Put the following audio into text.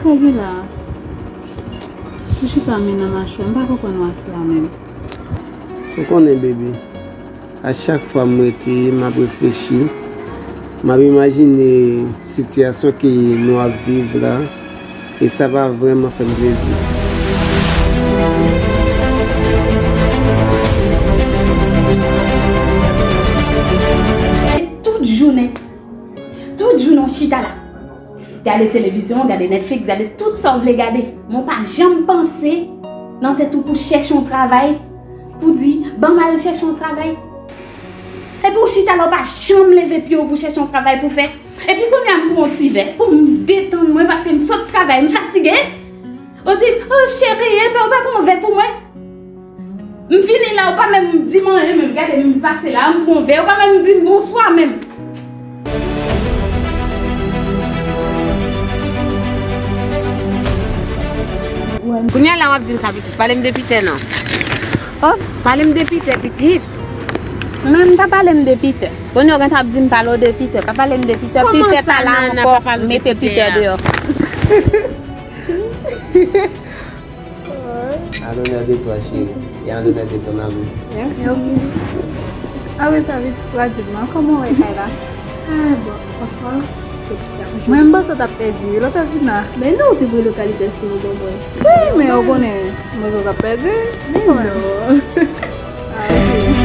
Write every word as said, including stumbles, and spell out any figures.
Sa gen la? Ou chita men nan machwè, m pa konprann w aswè a menm. Ou konnen, baby, a chak fwa m rete, m ap reflechi, m ap imajine sitiyasyon ke nou ap viv la, e sa pa vrèman fè m plezi. Tout jounen, tout jounen w chita la. Gade televizyon, gade Netflix, gade tout sa w vle gade. Men w pa janm panse nan tèt ou pou chèche yon travay, pou di, "Ban m al chèche yon travay." Epi w chita la, w pa janm leve pye w pou chèche yon travay pou fè. Epi kounye a m pran yon ti vè pou m detann mwen paske m sot travay, m fatige. Ou di, "Oh, cheri, epa w pa pran yon vè pou mwen?" M vini la, ou pa menm di m anyen, menm gade m pase la, m pran vè, ou pa menm di m bonswa menm. Kounye a la w ap di m sa, pitit, pale m de Pitè non. Oh, pale m de Pitè, pitit. Men m pa pale m de Pitè. Kounye a w gentan ap di m pale w de Pitè, pa pale m de Pitè. Pitè pa la ankò, mete Pitè deyò. En l'honneur de toi, chérie, et en l'honneur de ton amour. Mèsi. Ah wi, sa vit tradui m nan. Kòman w wè kay la? Ah, bon, franchman, se super. Mwen, m panse w t ap pèdi, wi, lè w t ap vin la. Men non, ou te voye lokalizasyon ou ban mwen. Wi, men ou konnen, mwen, w t ap pèdi. Men non. Ah, ok.